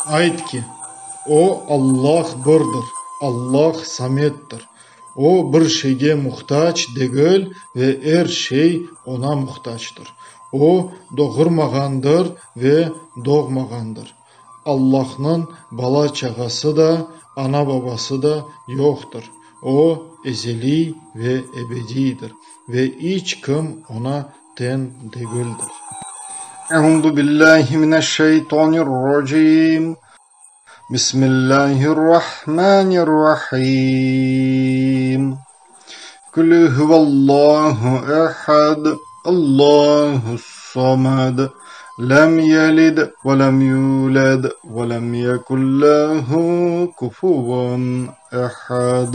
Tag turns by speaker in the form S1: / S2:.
S1: Ayt ki: O Allah birdir, Allah Sameddir. O bir şeyge muhtac degil ve er şey Oña muhtacdır. O doğurmağandır ve doğmağandır. Allahnıñ bala-çağası da, ana-babası da yoqtır. O, ezeliy ve ebediydir ve iç kim Oña teñ degildir.
S2: Euzu billahi mineşşeytanirracim. Bismillahirrahmanirrahim. Kul huvallahu ehad. Allahus samed. Lem yelid ve lem yulad ve lem yekun lehu kufuven ehad.